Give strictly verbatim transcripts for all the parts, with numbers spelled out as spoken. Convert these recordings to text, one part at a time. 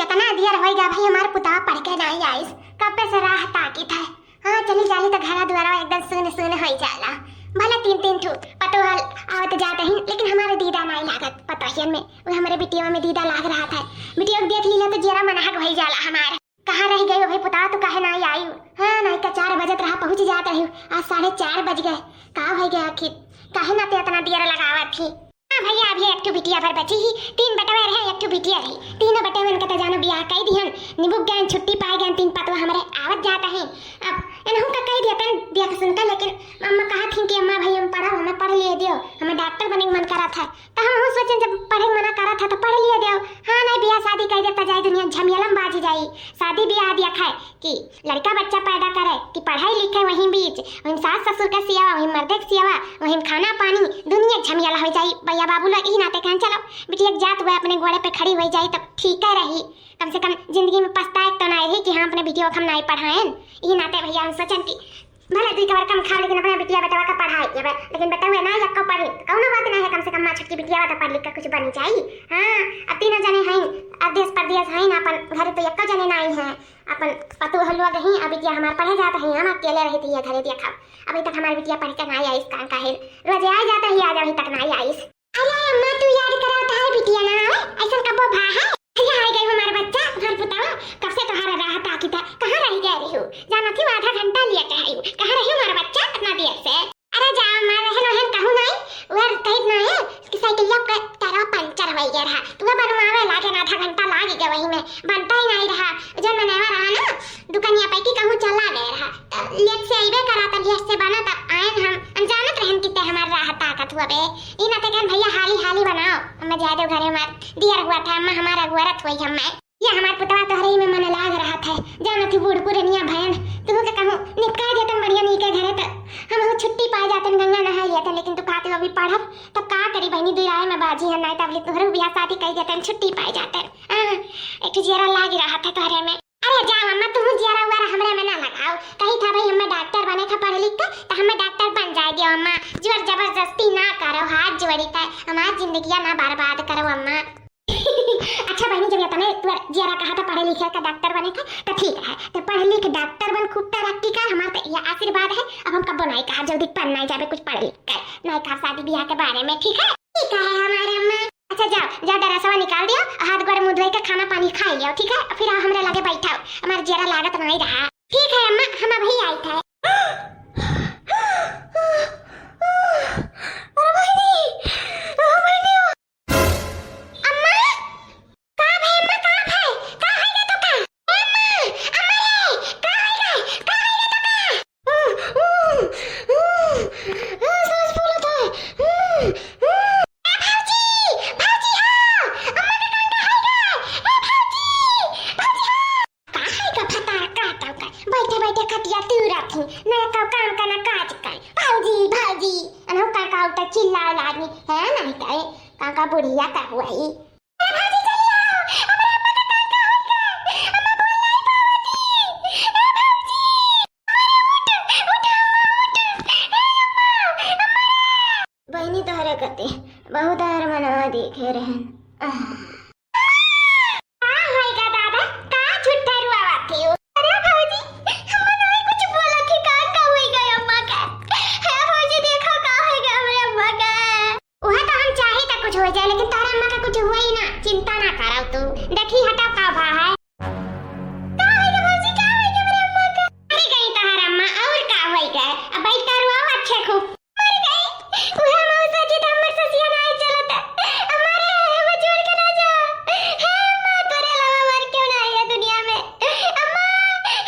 केतना दियर होइगा भाई, हमार पुतवा पढ़ के नाई आइस, कब्बे से राह ताकित है। हाँ, चली जाली त घरा दुआरा एकदम सुन सुन होई जाला। भले तीन तीन ठू पतोहल आवत जात ही, लेकिन हमारे दीदा नाई लागत पतोहियन में। वो हमारे बिटिया में दीदा लाग रहा था। बिटिया के देख लीला तो जियरा मनहक होई जाला हमार। कहाँ रह गई हो भाई पुतवा, तू काहे नाई आई? हाँ, नाई का चार बजत रहा, पहुँच जात रही, आज साढ़े चार बज गए। का होई गए आखिर, काहे नाते इतना दियर लगावत थी? हाँ भैया, अभी एक ठो बिटिया भर बची ही, तीन बेटवा रहे, एक ठो बिटिया रही। तीनों बेटवा मन के तो जानो बियाह कई दिहन, निबुक गए, छुट्टी पाए गए, तीन पतवा हमरे आवत जात ही। अब इनहू का कई दिया तन दिया के सुनता, लेकिन अम्मा कहा थी कि अम्मा भाई हम पढ़ब, हमें पढ़ लिए दियो, हमें डॉक्टर बने के मन करा था। तो हम हूँ सोचें जब पढ़े के मना करा था तो पढ़ लिए दियो। हाँ नहीं बियाह शादी कई देता जाए, दुनिया झमेला में बाजी जाई। शादी बियाह दिया खाए कि लड़का बच्चा पैदा करे कि पढ़ाई लिखे वहीं बीच, वहीं सास ससुर का सियावा, वहीं मर्दे के सियावा, वहीं खाना पानी, दुनिया झमेला हो जाई। भैया बाबू लोग यही नाते कहन चलो बिटिया के जात हुए अपने गोड़े पे खड़ी हो जाई तब ठीक है रही। कम से कम जिंदगी में पछताए तो ना रही कि हाँ अपने बिटिया को हम नाई पढ़ाएन। यही नाते भैया हम सोचन कि भले दुई कबर कम खाओ लेकिन अपने बिटिया बेटवा का पढ़ाई अब, लेकिन बेटा हुए ना यक्को पढ़ी कौनो बात नहीं है, कम से कम माँ छोटकी बिटिया तो पढ़ लिख के कुछ बन जाई। हाँ, अब तीनों जने हैं, अब देश परदेश हैं ना, अपन घर तो यक्को जने नाई है। अपन पतोह लोग ही, अब बिटिया हमार पढ़े जात है, हम अकेले रहती है घरे देखा। अभी तक हमार बिटिया पढ़ के ना आइस, कहाँ का है, रोजे आ जाता ही, आज अभी तक ना आइस। अरे अम्मा, तू याद कराओ तो है बिटिया ना आवे, ऐसा कबो भा है? अरे आ गई हमार बच्चा, हमार पुतवा, कब से तुम्हारा राह ताकी था, कहाँ रह गए रही हो? जाना थी आधा घंटा लिया के आई हूँ, कहाँ रही हमारा बच्चा इतना देर से? अरे जा अम्मा, रहन वहन कहूँ नहीं, वह कहित नहीं है कि साइकिलिया का टायरवा पंचर हो गया रहा, तो वह बनवावे लागे ना, आधा घंटा लाग गया वही में, बनता ही नहीं रहा। जो मनवा रहा ना दुकानिया पे कि कहूँ चला गए रहा, त लेट से अइबे करा, त लेट से बना, तब आयन हम, हम जानत रहन कि ते हमार राह ताकत हुआ बे। ई ना ते कहन भैया हाली हाली बनाओ, अम्मा जाए दो घरे, हमार दियर हुआ था, अम्मा हमारा गुआरत हुई हमें। ये हमार पुतवा तोहरे ही में मन लाग रहा था, जानत ही बूढ़ पुरनिया भयन, तुहू के कहूँ निकाल देतन बढ़िया नीके घरे, त हम छुट्टी पाए जातन, गंगा नहाए लेतन, लेकिन तू कहते हो अभी पढ़ब, तब का करी बहनी, दुई राय में बाजी है, नहीं तब ले तोहरे बियाह शादी कई देतन, छुट्टी पाए जातन। आह, एक ठो जियरा लाग रहा था तोहरे में। अरे जाओ अम्मा, तुम जियरा उआरा हमरे में ना लगाओ। कही था भाई हमें डॉक्टर बने था पढ़ लिख के, तो हमें डॉक्टर बन जाए दियो अम्मा। जोर जबरदस्ती ना करो, हाथ जोड़ी था, हमार जिंदगिया ना बर्बाद करो अम्मा। अच्छा बहनी, जब इतने तू जियरा कहा था पढ़े लिखे का डॉक्टर बने का, तो ठीक है, तो पढ़ लिख डॉक्टर बन, खूब तरक्की कर, हमार तो यह आशीर्वाद है। अब हम कब नहीं कहा जल्दी पढ़ना ही जाबे, कुछ पढ़ लिख कर नहीं कहा शादी ब्याह के बारे में, ठीक है? ठीक है हमारे अम्मा। अच्छा जाओ, जाओ डरासवा निकाल दियो, हाथ गोड़ मुँह धोए के खाना पानी खा लियो, ठीक है? फिर आओ हमरे लगे बैठाओ, हमार जियरा लागत नहीं रहा। ठीक है अम्मा, हम अभी आई थे। अरे बहनी, ओ बहनी, ओ। अम्मा, का भे अम्मा, का भे? का होइगा तो का? ए अम्मा, अम्मा रे, का होइगा? का होइगा तो का? ऊ, ऊ, ऊ, ऊ, सांस फूलत है। ऊ, ऊ। ए भौजी, भौजी हो, अम्मा के कान का होइगा? ए भौजी, भौजी हो। का होइगा भतार का तौका? बैठे बैठे खटिया तू रखी, ना का काम का ना काज का। भौजी, भौजी, अनहु का का उठा चिल्लाए लागनी, है नहीं कहे, का का बुढ़िया का हुआ ही। अरे भौजी चली आओ, हमरे अम्मा का कान का होइगा? अम्मा बोल नहीं पावती। ए भौजी, अरे उठ, उठ अम्मा, उठ। ए अम्मा, अम्मा रे। बहिनी तोहरे कते बहुत हर मनवा देखे रहन। आह। का होइगा दादा, का झूठा रुआवत ही हो? अरे भौजी, हम नहीं कुछ बोलत ही, का, का होइगा अम्मा का? हे भौजी, देखो का होइगा हमरे अम्मा का। उहे तो हम चाही त कुछ हो जाए, लेकिन तोहरे अम्मा का कुछ हुआ ही ना, चिंता ना करो तू। देखी हटा का भा है। का होइगा भौजी, का होइगा हमरे अम्मा का? मर गई तोहर अम्मा, और का होइगा? अब बैठ कर रुआओ अच्छे खूब। मर गई। उहे मौसा जी तो हमर ससिया नाई चलत। अम्मा रे, हमर छोड़ के ना जा। हे अम्मा, तोरे अलावा हमार क्यों ना है दुनिया में? अम्मा,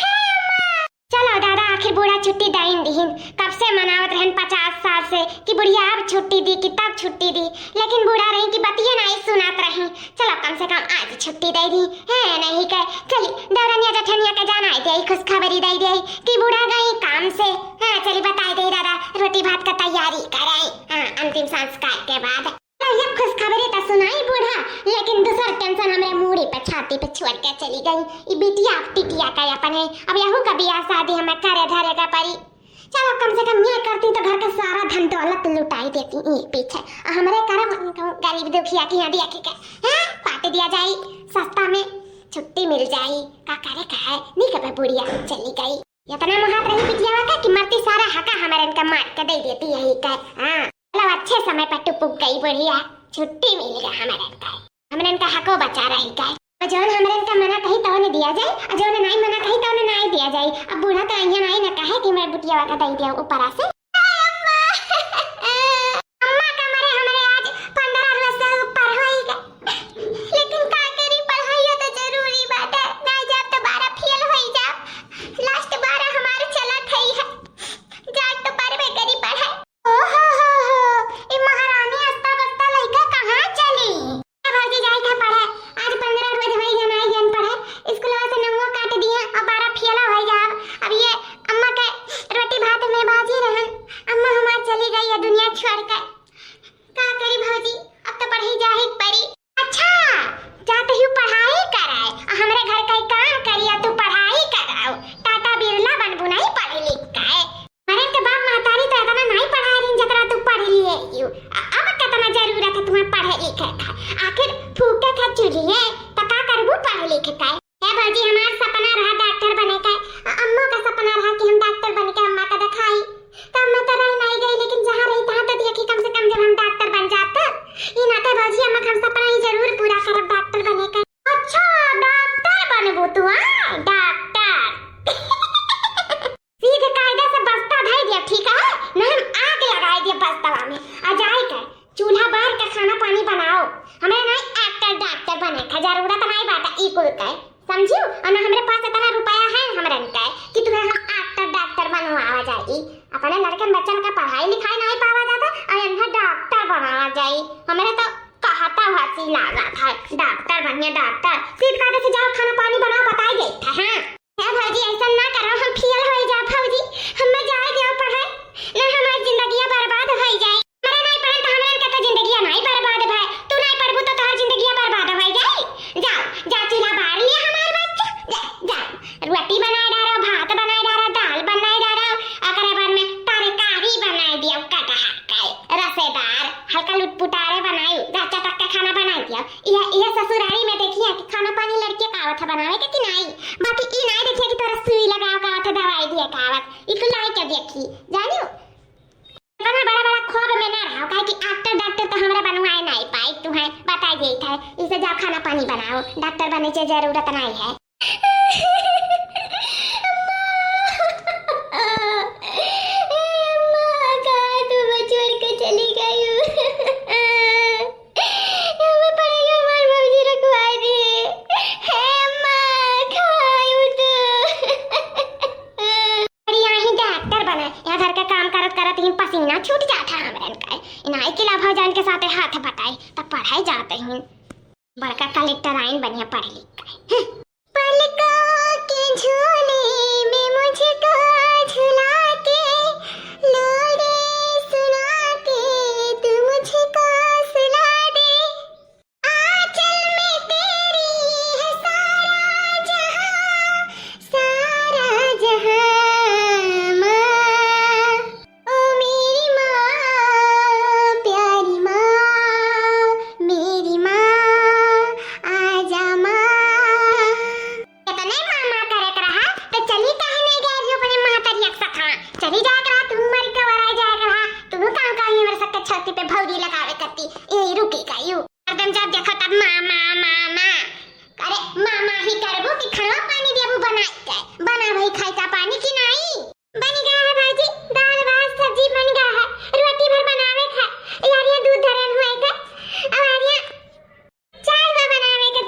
हे अम्मा। चलो दादा, आखिर बूढ़ा छुट्टी दइन दिहिन। कब से मनावत रहन पचास साल से कि बुढ़िया अब छुट्टी दी, कि तब छुट्टी दी, लेकिन बूढ़ा रही कि बतिये नाई सुनात रही। चलो कम से कम आज छुट्टी दे दी। है नहीं के, चली दौरनिया जठनिया के जाना है, दे खुशखबरी दे दे कि बूढ़ा गई काम से। हाँ, चली बताई दे दादा, रोटी भात का तैयारी करे। हाँ, अंतिम संस्कार के बाद। तो ये खुशखबरी तो सुनाई बूढ़ा, लेकिन दूसर tension हमरे मूड़ी पे छाती पे छोड़ के चली गई। ई बिटिया अब टिटिया का अपन है, अब यहू का बियाह शादी हमें करे धरे का पड़ी। चलो कम से कम ये करती तो घर का सारा धन दौलत लुटाई देती एक पीछे। आ हमरे करम गरीब दुखिया की यहाँ दिया के, हैं, बांट दिया जाए सस्ता में। छुट्टी मिल जाई, का करे का है, नहीं कबे बुढ़िया चली गई। इतना मोहात रही बिटियावा का कि मरती सारा हका हमरन का मार के दे देती यही का। हाँ, चलो अच्छे समय पर टुपुक गई बुढ़िया, छुट्टी मिल गया हमरन का। हमरन का हको बचा रही का। और जौन हमरन का मना कही तौन दिया जाए, और जौन नाई मना कही तौन नाई दिया जाए। अब बूढ़ा तो अइहन नाई न कहे कि मैं बिटियावा का दे दिया ऊपर से। अम्मा का मरे हमरे आज पन्द्रह रोज से ऊपर होई गए। लेकिन का करी, पढ़ाइयो तो जरूरी बाटे, ना जाब तो बारह फेल होई जाब। लास्ट बारह हमारे चलत हई है, जाब तो परबे करी पढ़ाई। ओ हो हो हो, ई महारानी अस्ता बस्ता लइका कहाँ चली? ए भौजी जाई था पढ़े, आज पन्द्रह रोज होई गए नाई गन पढ़े, स्कूलवा से नौवा काट दिए और बारह फेल होई जाब। अब ये अम्मा के रोटी भात में बाजी रहन, अम्मा हमार चली गई है दुनिया छोड़ के। का करी भौजी, अब तो पढ़े जाही के पड़ी। अच्छा, जात ही पढ़ाई कराए, आ हमरे घर का ही काम करी, आ तू पढ़ाई कराओ। टाटा बिरला बनबू नहीं पढ़ लिख के। अरे के बाप महतारी तो इतना नहीं पढ़ा रही जतरा तू पढ़ लिए यू। आ-, अब कितना जरूरत है तुम्हें पढ़े लिखे का? आखिर फूके का चूल्हे तो का करबू पढ़ लिख के? ए भौजी, हमार सपना रहा डॉक्टर बने का, आ अम्मो का सपना रहा कि हम डॉक्टर बन के अम्मा का दिखाई। तो अम्मा तो रह नहीं गई, लेकिन जहाँ रही तहाँ तो देखी, कम से कम जब हम डॉक्टर बन जाते। ई नाते भौजी, अम्मा का हम सपना ही जरूर पूरा करब डॉक्टर बने का। अच्छा, डॉक्टर बनबू तू, हाँ? डॉक्टर। सीधे कायदा से बस्ता धई दिया, ठीक है? नहीं हम आग लगाई दिया बस्तवा में। आ जाए के चूल्हा बार के खाना पानी बनाओ। हमें नहीं एक्टर डॉक्टर बने का जरूरत नहीं बात ई कुल के, समझियो? और ना हमरे पास इतना रुपया है हमरन के कि तुम्हें हम एक्टर डॉक्टर बनवावा जाई। अपने लड़कन बच्चन का पढ़ाई लिखाई नहीं पावा जाता और इन्हें डॉक्टर बनावा जाई। हमरे तो कहता हंसी लागा था, डॉक्टर बनिए डॉक्टर। सीध कायदे से जाओ, खाना पानी बनाओ, बताई गई था। हाँ। ए भौजी, ऐसा ना करो, हम फेल होई जा भौजी, हमें जाए दियो पढ़े, ना हमार जिंदगिया बर्बाद होई जाए। हमारे नहीं पढ़े तो हमरे का तो जिंदगिया नहीं बर्बाद भाई, तू नहीं पढ़बू तो तोहर जिंदगिया बर्बाद होई जाए। जाओ, जा चूल्हा बार लिया हमार बच्चा, जा, जा, रोटी बनाए डारो, भात बनाए डारो, दाल बनाए डारो, ओकरे बाद में तरकारी बनाए दियो, कटहर के रसेदार, हल्का लुटपुटारे बनाई, जा चटक के खाना बनाए दियो। यह, यह ससुरारी में देखिए कि खाना पानी लड़के का आवत है बनावे के कि नहीं, बाकी ई नहीं देखिए कि तोरा सुई लगाओ का आवत है, दवाई दिए का आवत, ई कुल नहीं के देखी, जानियो। इतना बड़ा बड़ा ख्वाब में ना रहो, काहे कि एक्टर डॉक्टर तो हमरा बनवाए नहीं पाई, तुम्हें बता देत है, इसे जाओ खाना पानी बनाओ, डॉक्टर बने के जरूरत नहीं है। अम्मा, ए अम्मा, काहे तू हमें छोड़ के चली गई हो? हमें पढ़ाई हमार भौजी रुकवाई दी। हे अम्मा, काहे तू? अरे, यहाँ ही डॉक्टर बना, यहाँ घर का काम करत करत ही पसीना छूट जाता है हमरन का। इनाई के लाभ जान के साथे हाथ बटाई, तब पढ़ाई जाते ही। बड़का कलेक्टर आइन बढ़िया पढ़ लिख के। पलकों के झूले में मुझको झुला के, लोरी सुना के तू मुझको सुला दे। आंचल में तेरी है सारा जहां, सारा जहां माँ। ओ मेरी माँ, प्यारी माँ, मेरी माँ, आजा माँ। इतने माँ माँ करे के रहा, तो चली काहे नहीं गए रही अपने महतरिया के साथ? हाँ, चली जाए के रहा, तू मर के वराई जाए के रहा, तू काम का ही मेरे सबके छाती पे भौरी लगावे करती, यही रुकी का यू। हरदम जब देखो तब माँ, माँ, माँ, माँ। अरे माँ, माँ ही करबो कि खाना पानी देबो बनाई के? बना वही खाई का पानी की नाई? बन गया है भाजी, दाल भात सब्जी बन गया है, रोटी भर बनावे का। यार ये दूध धरन हुए का, अब यार ये चाय बा बनावे का।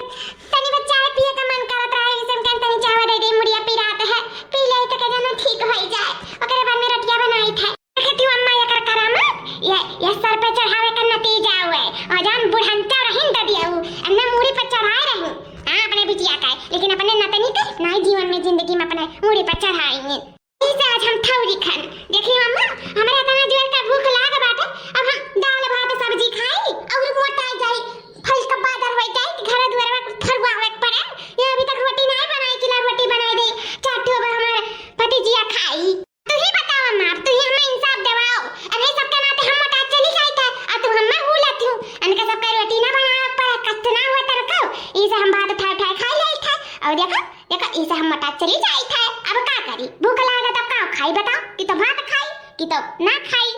तनी बस चाय पिए का मन करत रहा, इसे हम कहन तनी चाय दे दे, मुड़िया पिरात है, पी ले तो कहना ठीक हो जाए। ओकरे बाद में रोटिया बनाई था। देखती हूँ अम्मा एकर करामत, ये, ये सर पे चढ़ावे का नतीजा हुए। और जान बुढ़ंता रहिन दे दिया हूँ, अन्ना मूड़ी पे चढ़ाए रहूँ। हाँ, अपने बिटिया का, लेकिन अपने नतनी के नाई जीवन में जिंदगी में अपने मूड़ी पे चढ़ाएंगे। इसे आज हम थौरी खान। देखी अम्मा, हमरा इतना जोर का भूख लाग बाटे, अब हम दाल भात सब्जी खाई और मोटाई जाई, फल का बादर हो जाई कि घर दुआर में फरुआ होए के पड़े। ये अभी तक रोटी नहीं बनाई, किला रोटी बनाई दे, चार ठो अब हमारे भतीजिया खाई। तू ही बताओ अम्मा, अब तू ही हमें इंसाफ दिवाओ। अरे सबके नाते हम मोटा चली जाई थे, आ तू हमें भूलत हूँ। अनके सबके रोटी ना बनावे पड़े, कष्ट ना हुआ तरको। इसे हम भात उठाए उठाए खाई जाई थे। और देखा, देखा, इसे हम मोटा चली जाई थे। अब का करी? भूख लागे तब का खाई बताओ? कि तो भात खाई, कि तो ना खाई।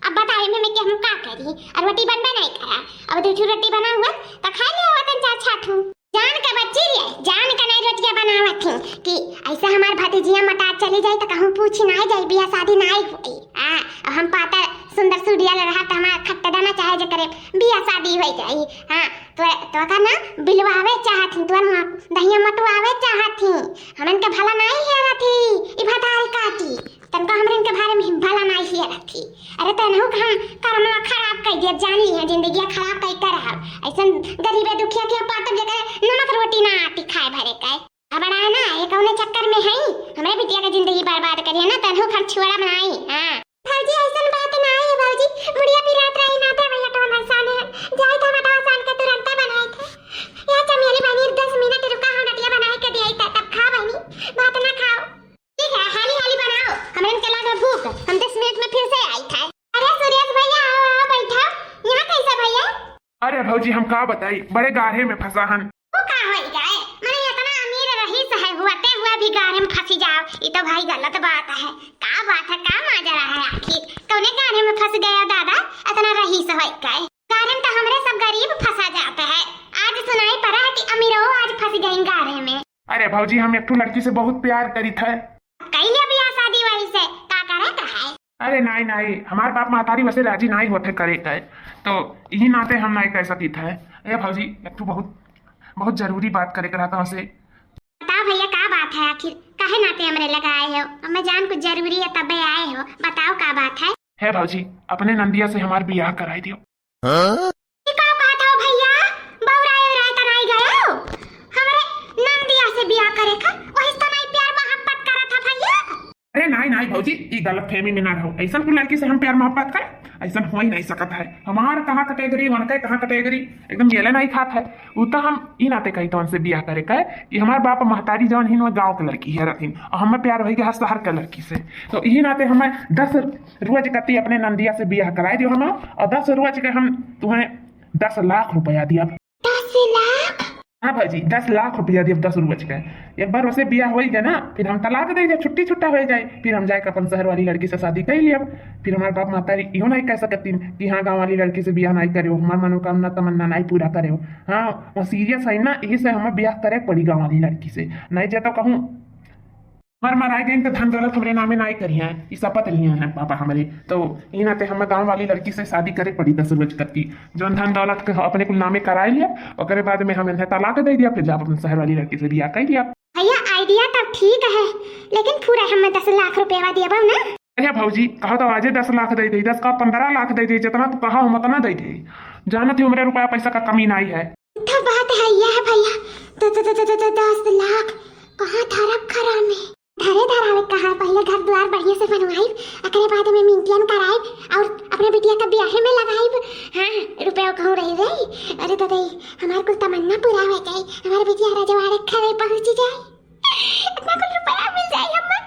अब बतावे में, में कि हम का करी? और रोटी बनबे नहीं करा। अब दू ठू रोटी बना हुआ, तो खा ले हुआ तन चार छह ठू। जान का बच्ची रे, जान का नहीं रोटियां बनावत थी कि ऐसे हमार भतीजिया मोटा चली जाई तो कहूँ पूछी ना जाई, बियाह शादी ना हुई। हाँ, अब हम पाता सुंदर सुडिया ले रहा तो हमारा खट्टा दाना चाहे जे करे, बियाह शादी हो जाई। हाँ, तो, तो का ना बिलवावे चाहत थी, तोर माँ दहिया मटुआवे चाहत थी, हमन के भला नहीं हेरत थी, ई भतारी काटी। तनको हमरे इनके बारे में भला नाई हियरत थी। अरे तनहु के हम करमवा खराब कई दिया, जान ली है जिंदगी खराब कई कर हाल। ऐसन गरीबे दुखिया के पाटब जेकर नमक रोटी ना आती खाए भरे का। घबराए ना, ये कौने चक्कर में है? हमरे बिटिया के जिंदगी बर्बाद करिए ना, तनहु के हम छुअड़ा बनाई। हाँ। भौजी ऐसन बात ना है भौजी, मुड़िया पिरात रही ना थे भैया तो हम ऐसा नहीं है। जाए था बटावा सान के तुरंत बनाए थे। या चमेली बनी दस मिनट रुका, हम रोटियां बनाए के दिया था तब खा बनी, भात ना खाओ। ठीक है, हाली हाली बनाओ, हमरे के लागे भूख, हम दस मिनट में फिर से आई था। अरे सुरेश भैया, आओ, आओ, बैठा। यहाँ कैसे भैया? अरे भौजी, हम का बताई, बड़े गाढ़े में फंसा हन। वो का होई गए? मने इतना अमीर रहीस है, हुआते हुए भी गाढ़े में फंसी जाओ, ये तो भाई गलत बात है। का बात है, का माजरा है आखिर? कौने गाढ़े में फंस गया दादा, इतना रहीस होई गए? गाढ़े में तो हमरे सब गरीब फंसा जाते हैं। आज सुनाई पड़ा है कि अमीरो आज फंस गई गाढ़े में। अरे भौजी, हम एक ठो लड़की से बहुत प्यार करी थे। कई ले बियाह शादी वही से, का करे का है? अरे नाई, नाई, हमार बाप महतारी वैसे राजी नाई होते करे के, तो यही नाते हम नाई कर सकित है। ए भौजी, एक ठो बहुत, बहुत जरूरी बात करे के रहता वैसे। बताओ भैया, का बात है आखिर? काहे नाते हमरे लगा आए हो? अब मैं जान कुछ जरूरी है तबे आए हो, बताओ का बात है? हे भौजी, अपने नंदिया से हमार बियाह कराई दियो। हाँ? ई का कहत हो भैया? बौराए उराए त नाई गयो? हमरे नंदिया से बियाह करे का? वही से त नाई प्यार मोहब्बत करत ह भैया। अरे नाई, नाई भौजी, ई गलतफहमी में ना रहो। ऐसन कुल लड़की से हम प्यार मोहब्बत करे? ऐसन हो ही नहीं सकत है। हमार कहाँ category, उनके कहाँ category, एकदम मेले नहीं खात है। उ तो हम ई नाते कही तो उनसे बियाह करे का है कि हमार बाप महतारी जौन हिन, वो गाँव के लड़की है रहथिन, और हमें प्यार होई गया शहर के लड़की से। तो यही नाते हमें दस रोज कती अपने नंदिया से बियाह कराए दियो हम, और दस रोज के हम तुम्हें दस लाख रुपया दिया। दस लाख? हाँ भौजी, दस लाख रुपया दिया दस रोज के। एक बार वैसे बियाह होई गया ना, फिर हम तलाक दे दे, छुट्टी छुट्टा हो जाए, फिर हम जाए के अपन शहर वाली लड़की से शादी कर लिया। फिर हमारे बाप महतारी इहो नहीं कह सकतीन कि हाँ, गाँव वाली लड़की से बियाह नहीं करे हो, हमार मनोकामना तमन्ना नहीं पूरा करे हो। हाँ, वो serious है ना, यही से हमें बियाह करे पड़ी गाँव वाली लड़की से, नहीं जे तो कहूँ मर मराए गइन त धन दौलत हमरे नामे नाई करिहैं, ई शपथ लिहे हैं पापा हमरे। तो ई नाते हमें गाँव वाली लड़की से शादी करे पड़ी दस रोज कत्ती, जौन धन दौलत के अपने कुल नामे कराए लिया, ओकरे बाद में हम इन्हें तलाक दे दिया, फिर जाब अपन शहर वाली लड़की से बियाह कर लिया। भैया, idea तो ठीक है, लेकिन पूरा हमें दस लाख रुपया देबो ना। अरे भौजी, कहा तो आजे दस लाख दे दे, दस का पन्द्रह लाख दे दे, जितना तू कहा हम उतना दे दे। जानत ही हमरे रुपया पैसा का कमी नाई है। तो बात है यह भैया, तो, तो, तो, तो, तो, तो दस लाख कहाँ धरब घरा में? धरे धरावे कहाँ, पहले घर द्वार बढ़िया से बनवाइब, एकरे बाद में मेंटेन कराइब और अपने बिटिया के ब्याहे में लगाइब। हाँ, रुपया कहूँ रही रे। अरे दादा, हमार कुल तमन्ना पूरा हो जाई, हमार बिटिया रजवाड़े घरे पहुँच जाए, इतना कुल रुपया मिल जाए हमें।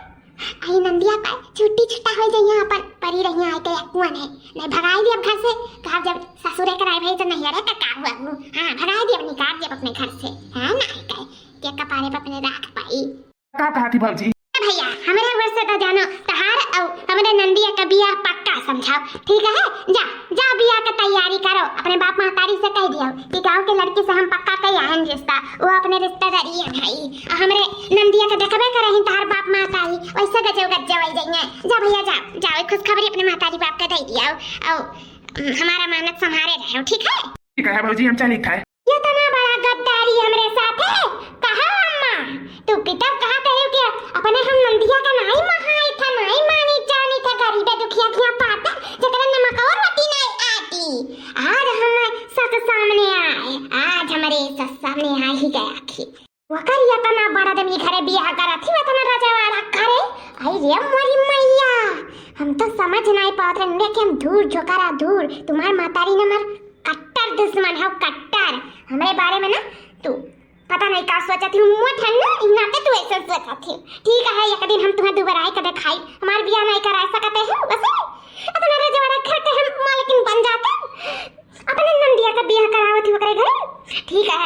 आई नंदिया का छुट्टी छुट्टा हो जाइए, अपन परी रहिया आए के कुआं है, नहीं भगाई दिया घर से। कहा जब ससुरे कराए भाई तो नहीं अरे का, का हुआ हूँ? हाँ, भगाई दिया, निकाल दिया अपने घर से। हाँ, ना आए के, के कपारे पे अपने राख पाई। का कहा थी भौजी? ए भैया, हमरे ऊपर से तो जानो, तहार और हमरे नंदिया का बियाह पक्का समझाओ, ठीक है? जा, जा बियाह का तैयारी करो, अपने बाप महतारी से कह दियो कि गाँव के लड़की से हम पक्का कह आए हैं रिश्ता, वो अपने रिश्तेदारी है भाई। और हमरे नंदिया के देखबे करे हैं तहार बाप महतारी, वैसे गजब गज्जे वही जाइए। जा भैया जा, जाओ, एक खुशखबरी अपने महतारी बाप के दे दियो, और हमारा मानत संभारे रहो, ठीक है? ठीक है भौजी, हम चलित है। इतना बड़ा गद्दारी हमरे साथे। कहा अम्मा, तू कितब कहत है कि अपने हम नंदिया का नाई महाई था, नाई मानी जानी था, गरीबे दुखिया खिया पाता, जकरा नमक और रोटी नाई आती। आज हम सच सामने आए, आज हमरे सच सामने आ ही गया आखिर। वकर इतना बड़ा आदमी घरे बियाह करत ही, इतना रजवाड़ा करे। आई रे मोरी मैया, हम तो समझ नाई पावत रहे कि हम धूर झोंकरा धूर, तुम्हार महतारी ने हमार कट्टर दुश्मन है, कट्टर। हमरे बारे में ना तू पता नहीं का सोचत ही, मोट है ना, ई नाते तू ऐसे सोचत ही। ठीक है, एक दिन हम तुम्हें दुबराए के दिखाई, हमार बियाह नहीं करा सकते हैं, बस इतना रजवाड़ा घर के हम मालकिन बन जाते, अपने नंदिया का बियाह करावत ही ओकरे घरे। ठीक है,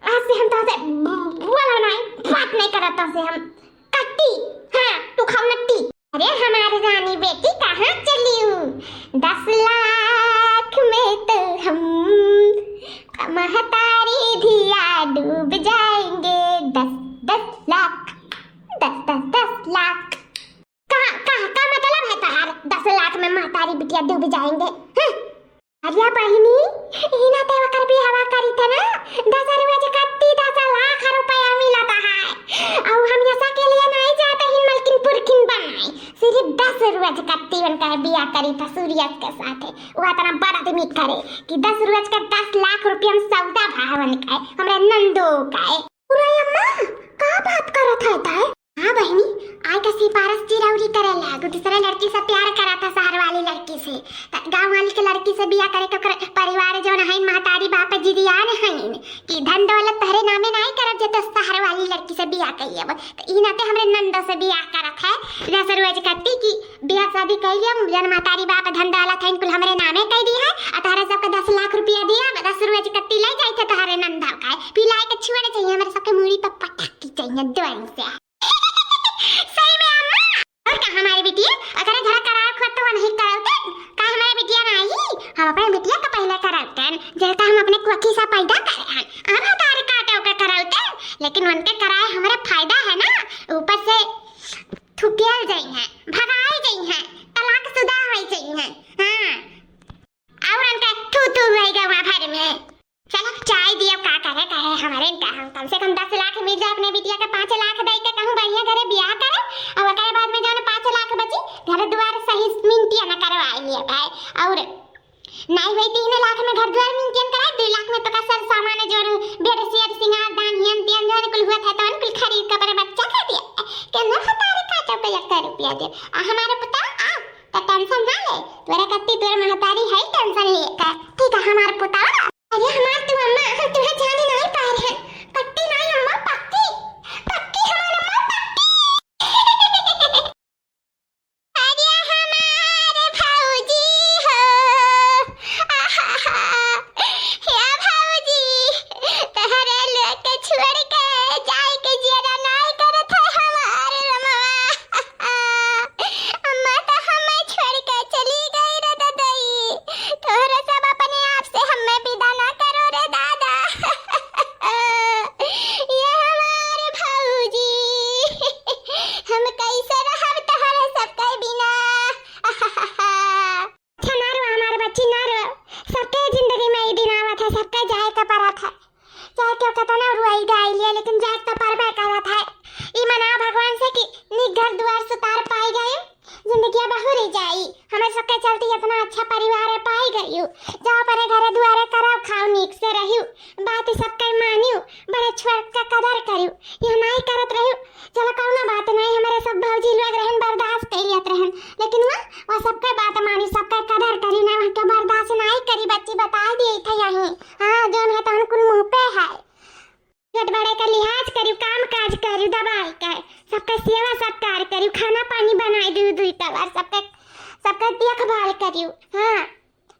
आज से हम तो से बुआ लगना रतन से हम कट्टी, हाँ, तू खाऊ नट्टी। अरे हमारी रानी बेटी कहाँ चली हूँ? दस लाख में तो हम महतारी धिया डूब जाएंगे। दस, दस लाख, दस, दस, दस लाख। का, का, का मतलब है तहार? दस लाख में महतारी बिटिया डूब जाएंगे? हं? अरे बहिनी, इही नाते ओकर बियाहवा करी थे ना, दस रोज कत्ती दस लाख रुपया मिलत है। अउ हम ऐसा के लिए नहीं जाते ही मलकिन पुरखिन बनाए, सिर्फ दस रोज कत्ती उनका बियाह करी था सूर्यस के साथे। वो इतना बड़ा आदमी करे कि दस रोज का दस लाख रुपया में सौदा भावन का है, हमरे नंदो का है। अरे अम्मा, का बात करत है ताय? हाँ बहिनी, आय का सिफारिश चिरौरी करे लागू, दूसरे लड़की से प्यार करा था शहर वाली लड़की से। त गाँव वाली के लड़की से बियाह करे के ओकर परिवार जौन है, महतारी बाप जिदियान हईन कि धन दौलत तहरे नामे नाई करब जे तो शहर वाली लड़की से बियाह कइब। त ई नाते हमरे नंदो से बियाह करत है, दस रोज कत्ती की बियाह शादी कइले, जन महतारी बाप धन दौलत है, कुल हमरे नामे कइ दी है, आ तहरा सबके दस लाख रुपया दिया, दस रोज कत्ती ले जाई थे तहरे नंदा का, पिलाई के छुए चाहिए, हमरे सबके मूड़ी पर पटाकी चाहिए दोइन से। सही में अम्मा? और का हमारी बिटिया, अगर घर करार खुद तो नहीं करते, का हमारी बिटिया नहीं? हम अपने बिटिया का पहले करते, जैसा हम अपने कोखी से पैदा करे हैं, अब हमारे काटो के करते, लेकिन उनके कराए हमारा फायदा है ना, ऊपर से थुकियल जाई हैं, भगाई जाई हैं, तलाक शुदा होई जाई हैं। हाँ, और उनका थू थू होई गवा भर में। चलो चाय दियो, का करे कहे हमारे इनका, हम कम से कम दस लाख मिल जाए अपने बिटिया के, पाँच लाख दे के कहूँ बढ़िया घरे बियाह करे, और ओकरे बाद में जौन पाँच लाख बची घर द्वार सही मिनटिया न करवा लिए भाई, और नहीं हुई तीन लाख में घर द्वार मिनटियन कराए, दो लाख में तो का सर सामान है जौन बेड सेट सिंगार दान हियन तियन जौन कुल हुआ था तौन कुल खरीद के अपने बच्चा का दिया। केने हतारे काटो के एक रुपया दे। आ हमारे पुता आ, तो टेंशन ना ले, तोरा कत्ती तोर महतारी है टेंशन लिए का। ठीक है हमारे पुता। अरे हमार तू अम्मा, हम तुहे जाने नहीं पा रहे हैं। पक्की नहीं अम्मा, पक्की, पक्की हमार अम्मा, पक्की। अरे हमार भौजी हो, आहा, या भौजी, तहरे लोग के छोड़ के जाए के जियरा नाई करत है हमार रमवा। अम्मा तो हमें छोड़ के चली गई रे ददई, तोहरे सब अपने आप से हमें विदा ना करो रे दादा। ये हमार भौजी, हम कैसे रहब तोहरे सबके बिना? अच्छा ना रो हमार बच्ची, ना रो। सबके जिंदगी में ई दिन आवत है, सबके जाए के पड़त है। चाहे केहू केतना रुआई गाई लिए, लेकिन जाए तो पड़बे करत है। ई मनाओ भगवान से कि नीक घर दुआर सुतार पाई गए, जिंदगिया बहुरी जाई। हमें सबके चलती इतना अच्छा परिवार है पाई गई। जाओ अपने घरे दुआरे कराओ, खाओ नीक से रहियो, बात सबके मानियो, बड़े छोट का कदर करियो। यह नाई करत रहियो, चलो कौनो बात नहीं, हमारे सब भौजी लोग रहन बर्दाश्त कर लेत रहन, लेकिन वह, वह सबके बात मानी, सबके कदर करी ना, वह के बर्दाश्त नहीं करी। बच्ची बता दिए थे यहीं, हाँ जौन है तहन कुल मुँह पे है। छोट बड़े का लिहाज करियो, काम काज करियो, दवाई का सबका सेवा सत्कार करियो, खाना पानी बनाई दियो दुई टावर, सबका, सबका देखभाल करियो। हाँ,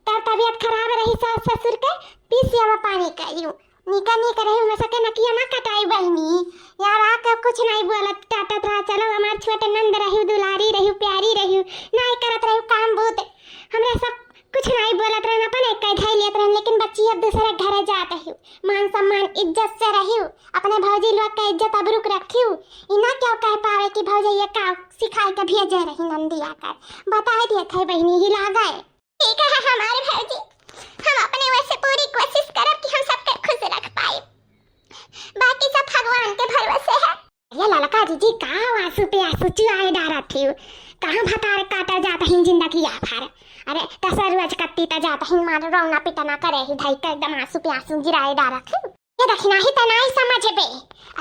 तब तबियत खराब रही सास ससुर के, पी सेवा पानी करियो, निका निक रही, में सके नकिया ना कटाई बहिनी। यार आके कुछ नहीं बोलत टाटत रहा, चलो हमार छोट नंद रही, दुलारी रही, प्यारी रही, नहीं करत रही काम बूत, हमरा सब कुछ नहीं बोलत रहन, अपन एक कई धई लेत रहन, लेकिन बच्ची अब दूसरे घरे जात रही, मान सम्मान इज्जत से रहियो, अपने भौजी लोग का इज्जत अबरुक रखियो। ई ना क्यों कह पावे कि भौजैया का सिखाई के भेजे रही नंदिया कर। बताए दिए थे बहिनी, हिला गए। ठीक है हमारे भौजी, हम अपने वैसे पूरी कोशिश करब कि हम सबके खुश रख पाए, बाकी सब भगवान के भरोसे है। ये ललका जीजी का आंसू पे आंसू चुआए डारत थी, कहाँ भतार काटा जात हिन जिंदगी आफर। अरे दस रोज कत्ती त जात हिन मार रोना पिटना करे ही धई के एकदम आंसू पे आंसू गिराए डारत थी। ये दखिना ही त नाई समझबे,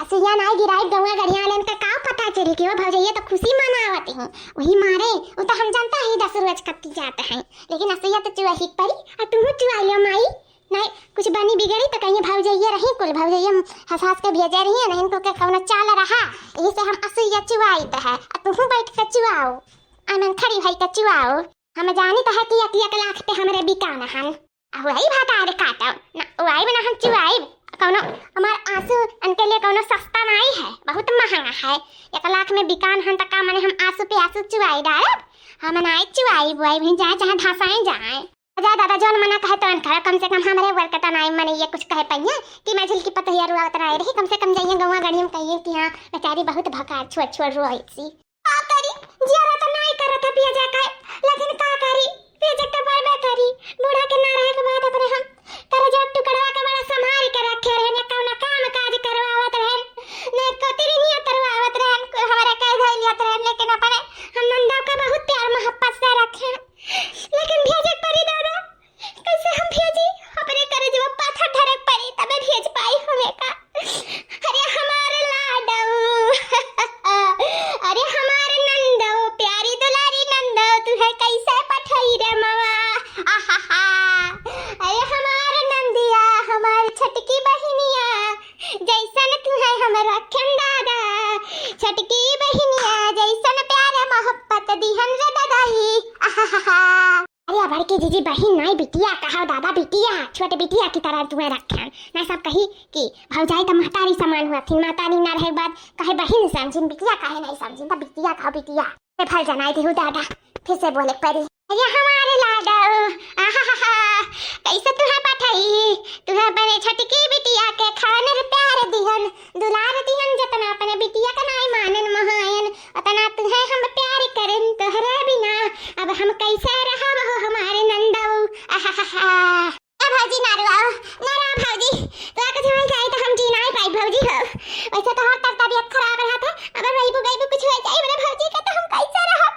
असुइया नाई गिराई गौवा गरिया लेन का का पता चली कि वो भौजैया तो खुशी मनावत ही। वही मारे वो तो हम जानता ही दस रोज कत्ती जात हैं, लेकिन असुइया तो चुआ ही परी, आ तू चुआ लियो माई। नहीं, कुछ बनी बिगड़ी तो कहीं भौजैया रही, कुल भौजैया हंस हंस के भेजे रही है, नहीं इनको के कौनो चाल रहा, यही से हम असुइया चुआई तो है, आ तू बैठ के चुआओ, आनंद खड़ी भाई के चुआओ। हम जानी तो है कि एक एक लाख पे हमरे बिकान हन। आ वही भतार काटो ना, वाइब ना हम चुआइब, कौनो हमार आंसू इनके लिए कौनो सस्ता नाई है, बहुत महंगा है। एक लाख में बिकान हन त का मने हम आंसू पे आंसू चुआई डालब? हम नाई चुआई बुआई भी जाए चाहे धसाई जाए। जा दादा, जौन मना कहे तौन करा, कम से कम हमरे वर के त नाई मने ये कुछ कहे पइया कि मझिल की पतहिया रुआवत नाई रही, कम से कम जाइए गौवा गढ़िया में कहिए कि हाँ बेचारी बहुत भकार छोड़ छोड़ रोई सी। का करी, जियरा त नाई करत है पिया जाए, लेकिन का करी, पिया जाए त बरबे करी। बूढ़ा के ना रहे के बाद अपने हम करे जो टुकड़वा के बड़ा संभाल के रखे रहन, या कौनो काम काज करवावत रहन, न कोतरी नियत करवावत रहन, हमारे कह धई लियत रहन, लेकिन अपने हम नंदा का बहुत प्यार मोहब्बत से रखे। लेकिन भेजे परी दादा, कैसे हम भेजी? अपने करेजवा पाथर धरे परी, तबे भेज पाई हमें का। अरे हमार लाडऊ, अरे हमार नंदऊ, प्यारी दुलारी नंदऊ, तू है कैसे पठई रे मामा? आहाहा। अरे हमार नंदिया, हमार छोटकी बहिनिया, जैसन तू है हम रखेन दादा, छोटकी बहिनिया, जैसन प्यार मोहब्बत दिहन रे दादाई। आहाहा। अरे बड़की जीजी, बहिन नाई, बिटिया कहो दादा, बिटिया, छोट बिटिया की तरह तुम्हें रखेन। ना सब कही कि भौजाई त महतारी समान हुआ थी, महतारी ना रहे बाद कहे बहिन समझिन, बिटिया काहे नहीं समझिन, त बिटिया कहो बिटिया। ए भल जनाई देहु दादा, फिर से बोले परी। अरे हमारे लाडो, आहाहा, कैसे तुहे पठई, तुहे अपने छोटकी बिटिया के खानर प्यार दिहन, दुलार दिहन, जतना अपने बिटिया का नाई मानन मोहायन, उतना तुहे हम प्यार करन। तोहरे बिना अब हम कैसे रहब हो हमारे नंदऊ, आहाहा। ए भौजी ना रुआओ, ना रुआ भौजी, तोरा कुछ हो जाए तो हम जी नाई पाई भौजी हो। वैसे तो हर तक तबीयत खराब रहत है, अगर रोइबू गइबू कुछ हो जाए मेरे भौजी के तो हम कैसे रहब?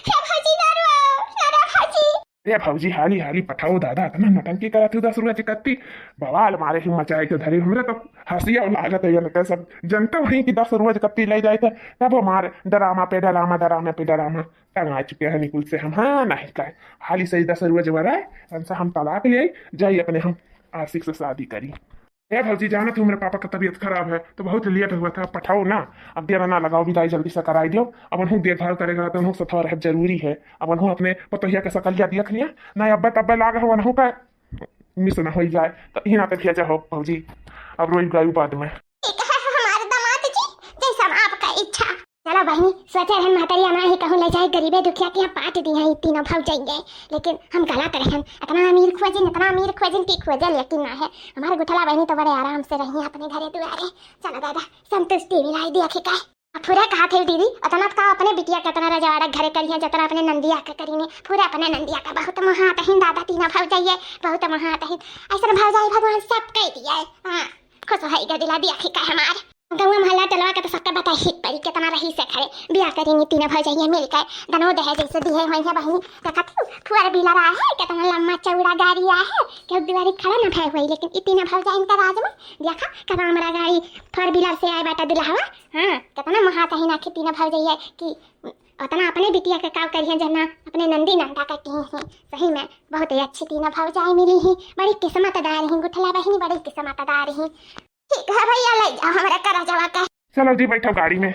हे भौजी ना रुआओ, ना रुआ भौजी। ए भौजी, हाली हाली पठाओ दादा, इतना नटंकी करत हो दस रुपया के कत्ती, बवाल मारे ही मचाए के धरी। हमरे तो हंसिया लागत है, इनके सब जनते वहीं कि दस रुपया के कत्ती ले जाए थे, तब हमार डरामा पे डरामा, डरामा पे डरामा। तंग आ चुके हैं निकुल से हम, हाँ नहीं कहे, हाली से ही दस रुपया जब रहे, इनसे हम तलाक ले आई, जाई अपने हम आशिक से शादी करी। ए भौजी, जानत हो मेरे पापा का तबीयत खराब है, तो बहुत लेट हुआ था, पठाओ ना, अब देर ना लगाओ, विदाई जल्दी से कराई दियो। अब उन्हों देखभाल करेगा तो उन्हों सथवा रह जरूरी है। अब उन्हों अपने पतोहिया के सकलिया देख लिया ना, अब्बे तब्बे लाग हो उन्हों का मिस ना हो जाए, तो इही नाते भेजा हो भौजी, अब रोई गायू बाद में। ठीक है हमारे दामाद जी, जैसा आपका इच्छा। चलो बहिनी, सोचे रहन महतरिया ना ही कहूँ ले जाए गरीबे दुखिया के यहाँ पाट दी है तीनों भौजाइये, लेकिन हम गलत रहन। इतना अमीर खोजिन, इतना अमीर खोजिन की खोजे लेकिन ना है। हमारे गुठला बहिनी तो बड़े आराम से रही है अपने घरे दुआरे। चलो दादा, संतोष टीवी लाई दिया के का। अब पूरा कहा थे दीदी, इतना का अपने बिटिया के इतना रजवाड़ा घरे करी है, जितना अपने नंदिया के करी ने, पूरा अपने नंदिया का बहुत महात ही दादा तीनों भौजाइये, बहुत महात ही। ऐसा भौजाई भगवान सब कह दिया है। हाँ, खुश होइगा दिला दिया के का हमार। गौवा मोहल्ला टोलवा के तो सबके बताई ही पड़ी, कितना रही से खड़े बियाह करी नी तीनों भौजाइया मिल के, दनो दहेज जैसे दिहे होई है बहिनी। देखत हूँ, four wheeler आए है, कितना लम्बा चौड़ा गाड़ी आए है, केहू दुआरी खड़ा ना भय हुई, लेकिन ई तीनों भौजाइन का राज में देखा, कब हमारा गाड़ी four wheeler से आए बाटा दुल्हवा। हाँ, कितना महा कहीं ना कि तीनों भौजाइया कि उतना अपने बिटिया के काव करिहन, जना अपने नंदी नंदा का की ही। सही में बहुत ही अच्छी तीनों भौजाई मिली ही, बड़ी किस्मतदार ही गुठला बहिनी, बड़ी किस्मतदार ही। ठीक है भैया, ले जाओ हमारे करेजवा के। चलो जी, बैठो गाड़ी में।